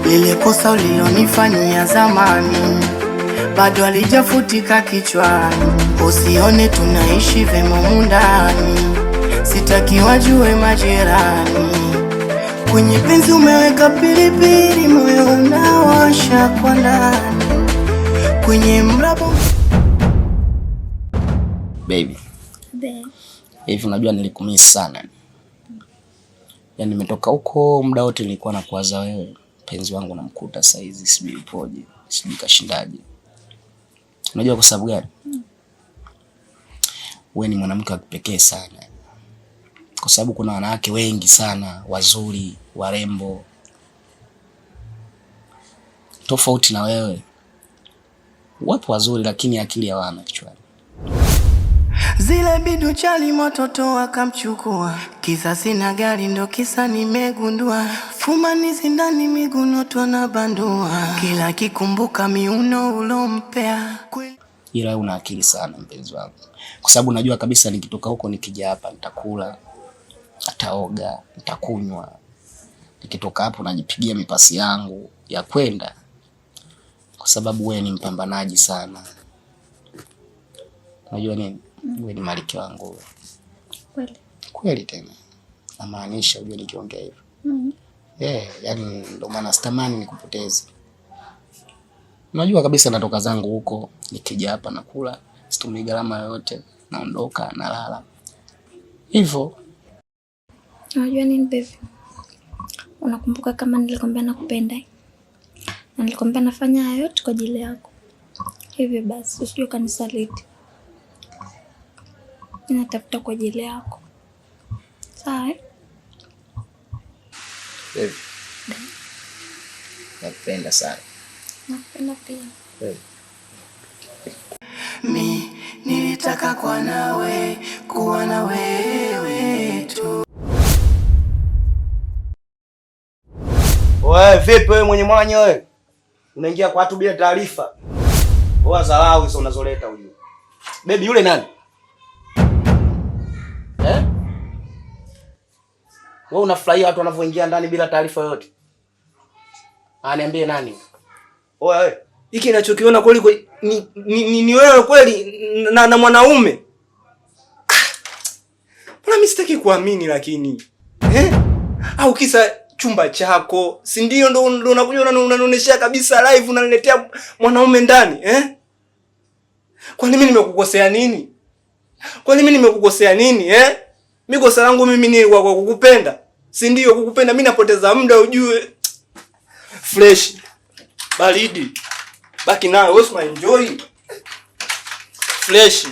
Lile kosa ulilonifanyia zamani bado halijafutika kichwani. Usione tunaishi vema mundani, sitaki wajue majirani. Kwenye penzi umeweka pilipili, moyo unawasha kwa ndani. Kwenye mraba. Baby, hivi unajua nilikumiss sana. Yaani nimetoka huko muda wote nilikuwa nakuwaza wewe, mpenzi wangu namkuta saa hizi sijui yupoje, sijui kashindaje. Unajua kwa sababu gani? Wewe ni mwanamke wa kipekee sana. Kwa sababu kuna wanawake wengi sana wazuri, warembo, tofauti na wewe. Wapo wazuri lakini akili hawana kichwani. Zile bidu chali mototo wakamchukua, kisa sina gari ndo kisa nimegundua, fumani zindani miguno na bandua, kila kikumbuka miuno ulompea. Ila una akili sana mpenzi wangu, kwa sababu najua kabisa nikitoka huko nikija hapa nitakula, nitaoga, nitakunywa. Nikitoka hapo najipigia mipasi yangu ya kwenda, kwa sababu wewe ni mpambanaji sana. Unajua nini? Wewe ni malkia wangu. Kweli. Kweli tena. Namaanisha unajua nikiongea hivyo. Yeah, yani ndio maana sitamani nikupoteze. Unajua kabisa natoka zangu huko, nikija hapa nakula, situmii gharama yoyote, naondoka, nalala. Hivyo. Unajua nini baby? Unakumbuka kama nilikwambia nakupenda? Na nilikwambia nafanya hayo yote kwa ajili yako. Hivyo basi usije ukanisaliti. Ninatafuta kwa ajili yako. Sawa? Baby. Nakupenda sana. Nakupenda pia. Baby. Mi nilitaka kuwa nawe, kuwa na wewe tu. Wewe vipi wewe mwenye mwanya wewe? Unaingia kwa watu bila taarifa. Wewe dharau hizo unazoleta ujue. Baby yule nani? Eh? Wewe unafurahia watu wanavyoingia ndani bila taarifa yoyote? Ah, niambie nani? Oya wewe. Hiki ninachokiona kweli ni wewe kweli na mwanaume. Mbona mimi sitaki kuamini lakini. Eh? Au kisa chumba chako, si ndio ndo unakuja unanioneshea kabisa live unaniletea mwanaume ndani, eh? Kwani mimi nimekukosea nini? Kwani mimi nimekukosea nini, eh? Mimi kosa langu mimi ni kwa kukupenda. Si ndio kukupenda mimi napoteza muda ujue. Fresh. Baridi. Baki nayo wewe una enjoy. Fresh.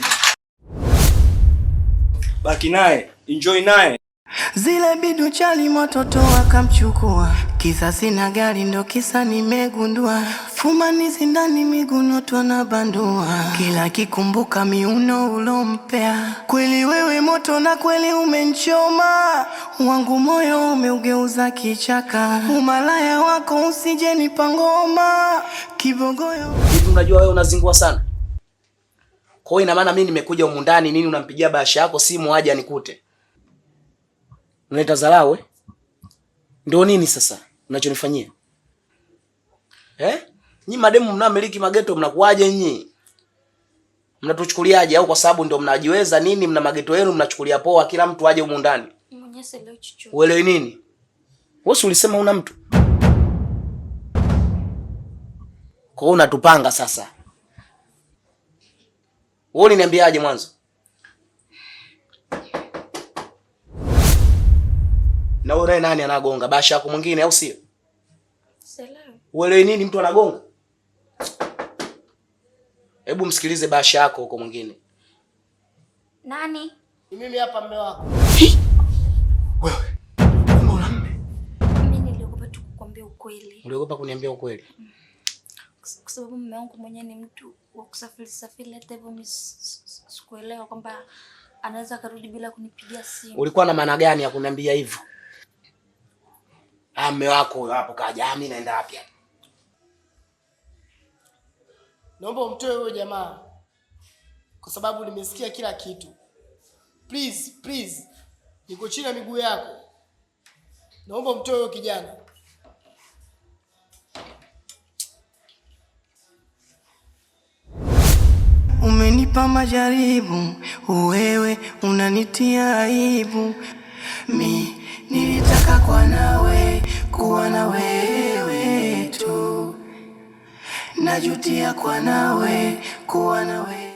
Baki naye, enjoy naye. Zile bidu chali mototo wakamchukua, kisa sina gari ndo kisa nimegundua, fumani zindani miguno na bandua, kila kikumbuka miuno ulompea. Kweli wewe moto na kweli umenchoma, wangu moyo umeugeuza kichaka, umalaya wako usije nipa ngoma, kibogoyo. Hivi unajua wewe unazingua sana. Kwa hiyo ina maana mimi nimekuja humu ndani nini unampigia bahasha yako simu aje anikute? Unaleta dharau eh? Ndio nini sasa unachonifanyia? Eh? Nyi mademu mnamiliki mageto mnakuaje nyi? Mnatuchukuliaje au kwa sababu ndio mnajiweza nini mna mageto yenu mnachukulia poa kila mtu aje humu ndani? Mwenyewe leo chochote. Uelewi nini? Wewe si ulisema una mtu? Kwa hiyo unatupanga sasa. Wewe uliniambiaje mwanzo? Na wewe nani anagonga? Basha yako mwingine au sio? Salamu. Uelewi nini mtu anagonga? Hebu msikilize basha yako huko mwingine. Nani? Ni mimi hapa mume wako. Wewe. Kumbe una mume? Mimi niliogopa tu kukwambia ukweli. Uliogopa kuniambia ukweli? Kwa sababu mume wangu mwenyewe ni mtu wa kusafiri safiri, hata hivyo mimi sikuelewa kwamba anaweza karudi bila kunipigia simu. Ulikuwa na maana gani ya kuniambia hivyo? Ah, mume wako huyo hapo kaja. Ah, mimi naenda wapi hapa? Naomba umtoe huyo jamaa kwa sababu nimesikia kila kitu. Please, please. Niko chini ya miguu yako. Naomba umtoe huyo kijana. Umenipa majaribu, wewe unanitia aibu. Mi nilitaka kwa nawe, kuwa na wewe tu, najutia kwa nawe, kuwa nawe.